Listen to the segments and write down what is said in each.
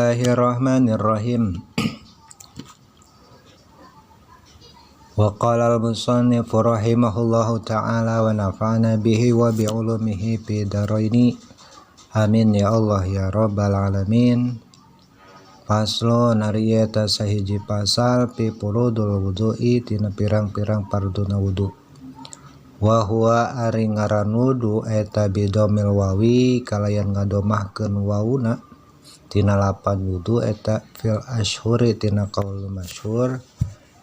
Bismillahirrahmanirrahim. Wa qala al-musannif rahimahullahu ta'ala wa nafa'ana bihi wa bi'ulumihi fi daraini. Amin ya Allah ya rabbal alamin. Faslun ari eta sahiji pasal fi furudul wudu'i tina pirang-pirang farduna wudu. Wa huwa ari ngaran wudu eta bidomil wawi kalayan ngadomahkeun wauna tina lapan wudu eta fil ashhuri tina qaul masyhur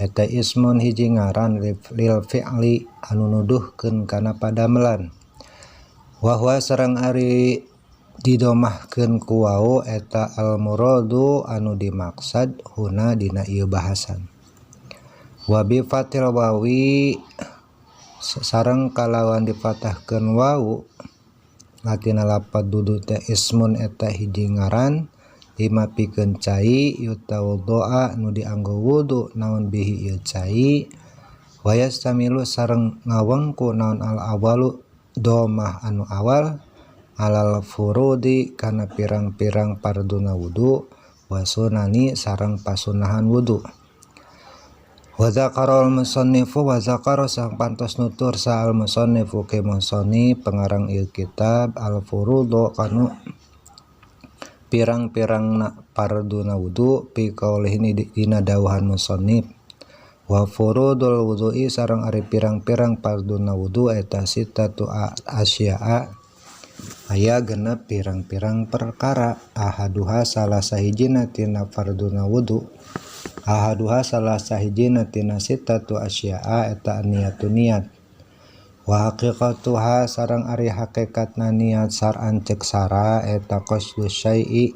eta ismun hiji ngaran lil fi'li anu nuduhkeun kana padamelan. Wa huwa sareng ari didomahkeun ku wau eta al muradu anu dimaksad huna dina ieu bahasan. Wa bi fatil wawi sareng kalawan difatahkeun wau latina lapad dudu teh ismun eta hiji ngaran lima pikeun cai yutawaddoa nu dianggo wudu naon bihi ieu cai wa yastamilu sareng ngawengku naon al awalu domah anu awal alal furudi kana pirang-pirang farduna wudu wa sunani sareng pasunahan wudu. Wa zakara al musannifu wa zakara sang pantos nutur sa al musannifu ke musannif pengarang ieu kitab al furudu kanu pirang-pirang na farduna wudu fi qaulihi dina dawuhan musannif. Wa furudul wudu'i sareng ari pirang-pirang farduna wudu eta sitatu asya'a aya genep pirang-pirang perkara. Ahaduha salah sahijina tina farduna wudu ahaduha salah sahijina tina sitatu asya'a eta niatu niat. Wa haqiqatuha sareng ari hakikatna niat sar'an ceuk sara eta qasdu syai'i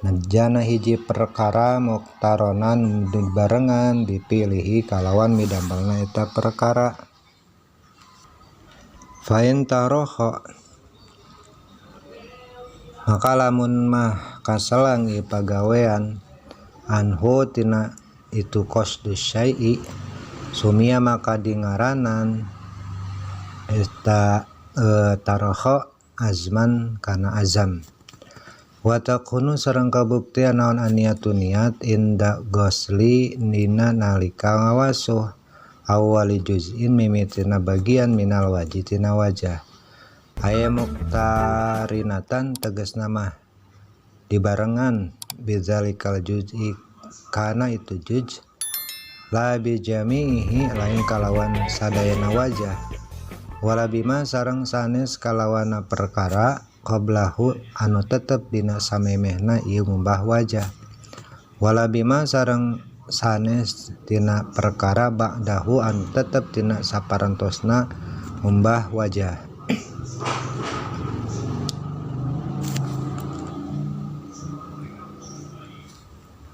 najana hiji perkara muktaronan dibarengan dipilihi kalawan midamelna eta perkara. Fa in tarokha maka lamun mah kaselang ieu pagawean anhu tina itu qasdu syai'i sumia maka dingaranan eta tarokha azman kana azam. Wa takunu sareng kabuktian naon aniatu niat inda ghusli dina nalika ngawasuh awali juz'in mimitina bagian minal wajhi tina wajah. Aya muktarinatan tegasna mah dibarengan bizalikal juz'i kana itu juz la bi jami'ihi lain kalawan sadayana wajah wala bima sareng sanes kalawana perkara qablahu anu tetep dina samemehna ieu ngumbah wajah wala bima sareng sanes tina perkara ba'dahu anu tetep dina saparantosna ngumbah wajah.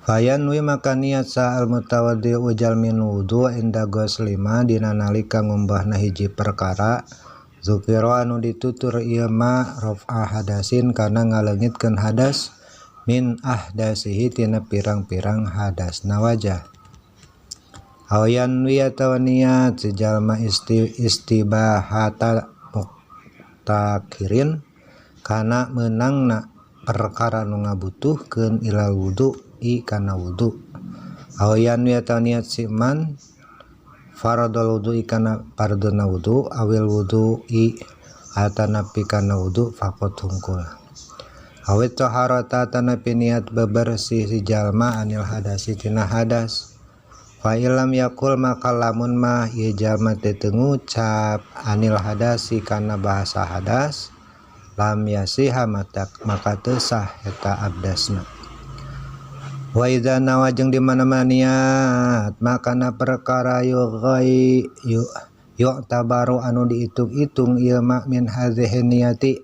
Fayanwi maka niat sa al mutawaddi ujal min wudu inda ghuslima dina nalika ngumbahna hiji perkara zukira anu ditutur ieu ma raf'a hadasin kana ngaleungitkeun hadas min ahdasihi tina pirang-pirang hadasna wajah. Aw yanwi atawa niat si jalma istibahata muktakirin kana meunangna perkara nu ngabutuhkeun ilal wudu i kana wudu. Aw yanwi atawa niat si man faradul wudu i kana farduna wudu awil wudu i atanapi kana wudu faqat hungkul. Awit taharata atanapi niat bebersih si jalma anil hadasi tina hadas. Fa illam yakul maka lamun mah ieu jalma teh teu ngucap anil hadasi kana bahasa hadas lam yasiha maka teu sah eta abdasna. Wa idza nawa jeung di mana-mana niat makana perkara yughai yu'tabaru anu diitung-itung ieu ma min hadhihi niyati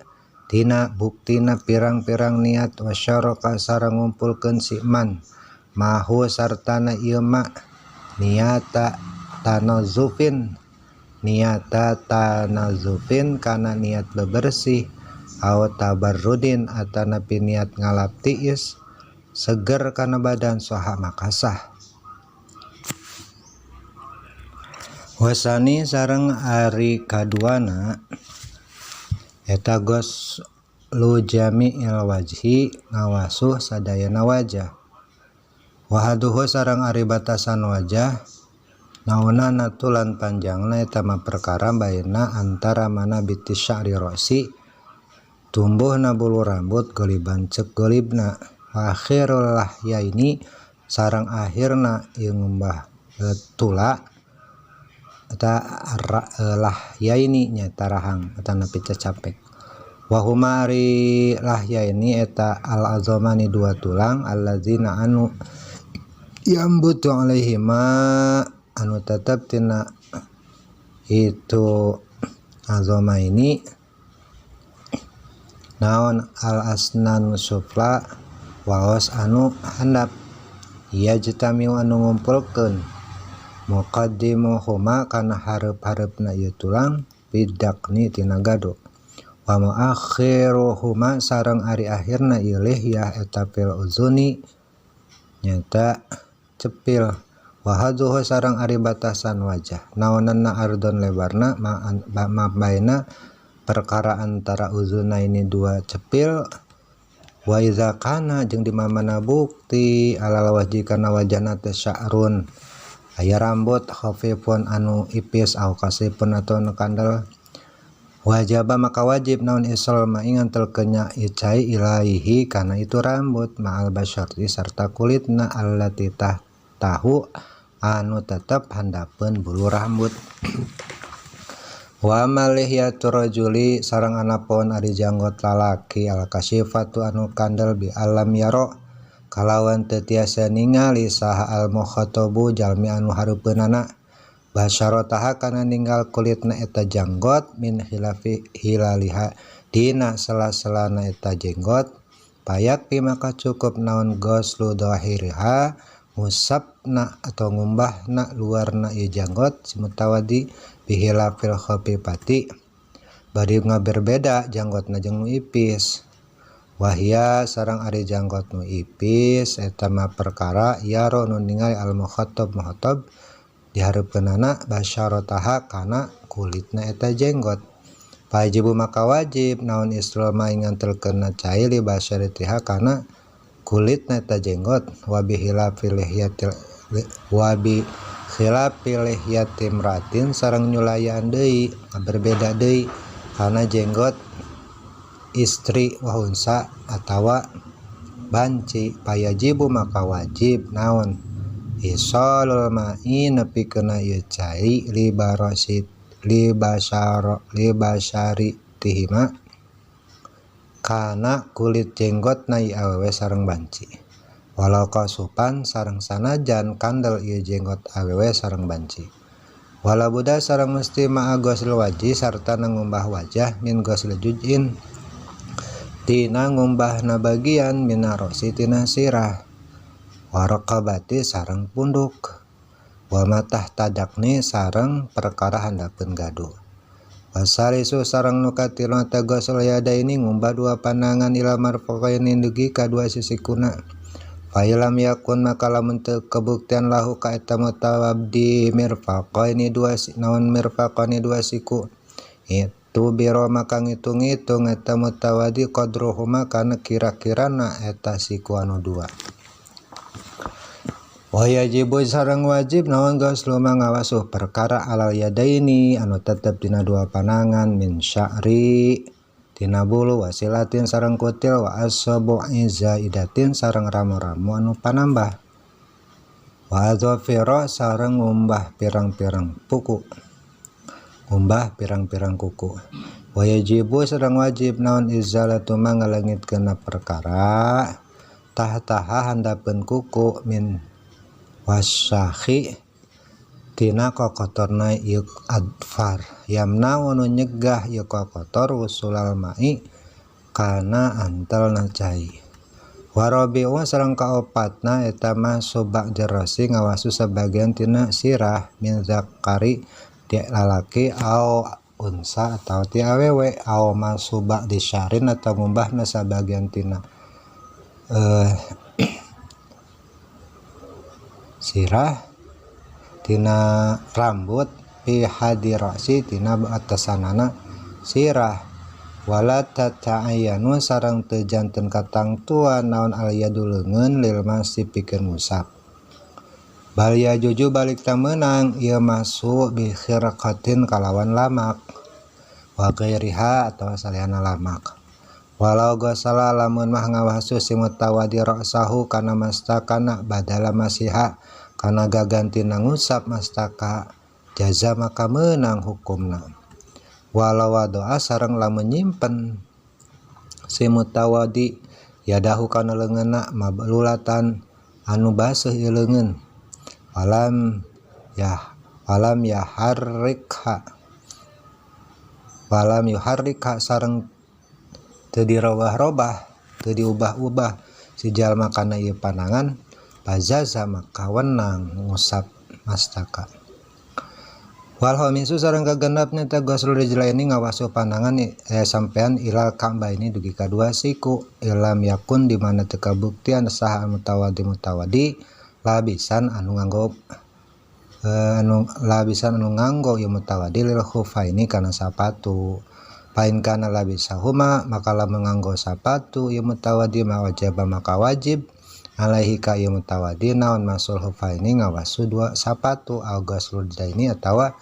tina buktina pirang-pirang niat wa syaraka sareng ngumpulkeun si man mahu sartana ieu ma niata tanazufin niata tanazufin kana niat bebersih aw tabarrudin atanapi niat ngalap tiis seger kana badan soha makasah. Wasani sareng ari kaduana eta Goslu jami'il wajhi ngawasuh sadayana wajah. Wa haduhu sareng ari batasan wajah naonana tulan panjangna eta mah perkara baina antara mana biti sya'ri ra'si tumbuhna bulu rambut goliban cek golibna wa akhirul lahyaini sareng akhirna ieu ngumbah tula eta lahyaini nyaeta rahang eta nepi cacapek. Wa huma ari lahyaini eta al azamani dua tulang allazina anu yambutu alaihima anu tetep tina itu azama ini naon al asnan sufla waos anu handap ia jitamiu anu ngumpulkeun muqaddimuhuma kana hareup-hareupna ieu tulang bidakni tina gado wa muakhiruhuma sareng ari akhirna ieu lihyah eta fil uzuni nyata cepil wa hadhuhu sareng ari batasan wajah naonanna ardon lebarna ma baina perkara antara uzuna ini dua cepil wa iza kana jeung di mana bukti alal wajhi kana wajahna teh sya'run aya rambut khafifun anu ipis au kasifun atau anu kandel wajaba maka wajib naon isal ma ingantelkeun icai ilaihi kana itu rambut ma'al basyarti sarta kulitna allati tahu anu tetep handapeun bulu rambut. Wa malihyatu rajuli sareng anapun ari janggot lalaki al kasyifatu anu kandel bi alam yaro kalawan teu tiasa ningali saha al mukhatabu jalmi anu hareupeunana basyarataha kana ninggal kulitna eta janggot min khilafi hilaliha dina sela-selana eta jenggot payakti maka cukup naon goslu dahiriha ngusapna atau ngumbahna luarna ieu janggot simutawadi bihilafil khafifati bari ngaberbeda janggotna jeung nu ipis wahia sareng ari janggot nu ipis eta mah perkara yaro nu ningali al mukhatab mukhatab dihareupeunana basyarataha kana kulitna eta jenggot wajibu maka wajib naon isrul ma ingantelkeunna cai li basyaratiha kana kulitna eta jenggot wa bi khilafil lihyati imratin sareng nyulayaan deui berbeda deui kana jenggot istri wa unsa atawa banci payajibu maka wajib naon isolul ma'i nepi kana ieu cai li barosit li basaro li basari tihima kana kulit jenggot na ieu awewe sareng banci walau kasupan sareng sanajan kandel ieu jenggot awewe sareng banci wala buda sareng mesti ma'a gosl wajhi sarta ngumbah wajah min gosl juz'in tina ngumbahna bagian minarosi tina sirah waraqabati sareng punduk wa matah tadakni sareng perkara handapeun gaduh wasalisu sareng nu katilu tagosul yadaini ngumbah dua panangan ila marfaqaini dugi ka dua sisi kuna failam yakun maka lamun teu kabuktian lahu ka eta mutawabdi mirfaqaini dua naon mirfaqaini dua siku itu biro maka ngitung-ngitung eta mutawadi qadruhuma kana kira-kirana eta siku anu dua. Wa yajibu sareng wajib naon goslu mangawasuh perkara alal yadaini anu tetep dina dua panangan min sya'ri tina bulu wasilatin sareng kutil wa asbu'i zaidatin sareng ramu-ramu anu panambah wa adzafira sareng ngumbah pirang-pirang puku ngumbah pirang-pirang kuku wa yajibu sareng wajib naon izalatu mangalengitkeun perkara tahtaha handapeun kuku min wasahi tina kokotorna ieu adfar yamna nu nyegah ieu kokotor wusulal mai kana antelna cai warabi'u sareng kaopatna eta mah subak jerosi ngawasu sebagian tina sirah min zakari ti lalaki au unsa atau ti awewe au masubak disyarin atau ngumbahna sabagian tina sirah tina rambut fi hadirasi tina atasanana sirah Wala tata'ayyanu sareng teu janten katangtuan naon al-yadu leungeun lil masi pikeun ngusap. Bal yajuju balik tamenang ieu masu bi khirqatin kalawan lamak wa ghairiha atawa salihana lamak. Walau gosala lamun mah ngawasu si mutawadi ra'sahu kana mastakana badala masiha kana gagantina ngusap mastaka jaza maka meunang hukumna. Walau wadoa sareng lamun nyimpen si mutawadi yadahu kana leungeunna mablulatan anu baseuh ieu leungeun walam walam yuharrikha sareng teu dirobah-robah teu diubah-ubah si jalma kana ieu panangan pazaza maka wenang ngusap mastaka. Wal khamisu sareng kagenepna teh ghuslul rijlaini ngawasuh panangan sampean ilal ka'baini dugi ka dua siku ilam yakun di mana teu kabuktian saha mutawadi mutawadi labisan anu nganggo anu labisan anu nganggo ieu mutawadi lil khufaini kana sapatu. Pain kana labisahuma maka lamun nganggo sapatu ieu mutawadi ma wajaba maka wajib alaihi ka ieu mutawadi naon masul khufaini ngawasuh dua sapatu au ghuslul rijlaini atawa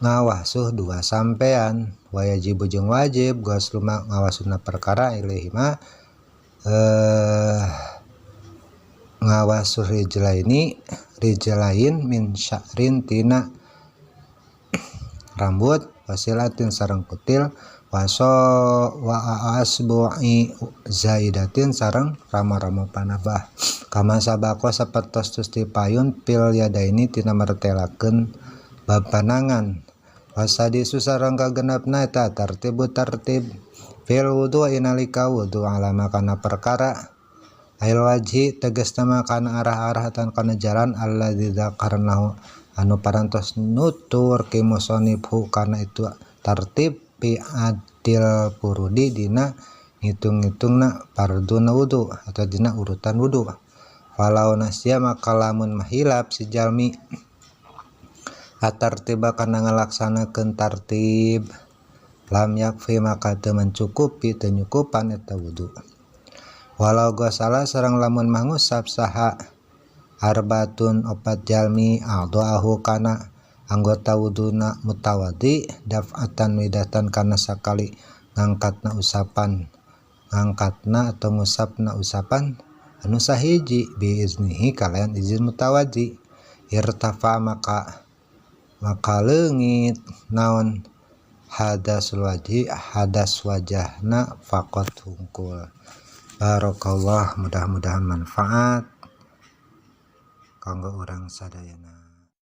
ngawasuh dua sampean. Wajibu jeung wajib ghuslu ma ngawasuhna perkara ilaihi ma ngawasuh rijlaini rijlain min sya'rin tina rambut wasilatin sareng kutil waso wa asbu'i zaidatin sareng rama-rama panabah kama sabako sapertos tus dipayun pil yadaini tina martelakeun bab panangan. Wasadisu sareng kagenepna eta tartibu tartib fil wudu inalika wudu alama kana perkara ail wajhi tegasna mah kana arah-arah tan kana jalan alladzi dzakarnahu anu parantos nutur ki musonifhu kana itu tartib pi adil furudi dina ngitung-ngitungna farduna wudu atau dina urutan wudu. Walau nasya maka lamun mahilap si jalmi atartiba kana ngalaksanakeun tartib lam yakfi maka teu mencukupi teu nyukupan eta wudu. Walau gosala sareng lamun mangusap saha arbatun opat jalmi a'dha'ahu kana anggota wuduna mutawadi daf'atan widatan kana sakali ngangkatna usapan ngangkatna atau ngusapna usapan anu sahiji bi iznihi kalayan izin mutawadi irtafa maka leungit naon hadasul wajhi hadas wajahna faqat hungkul. Barakallah, mudah-mudahan manfaat kanggo urang sadayana.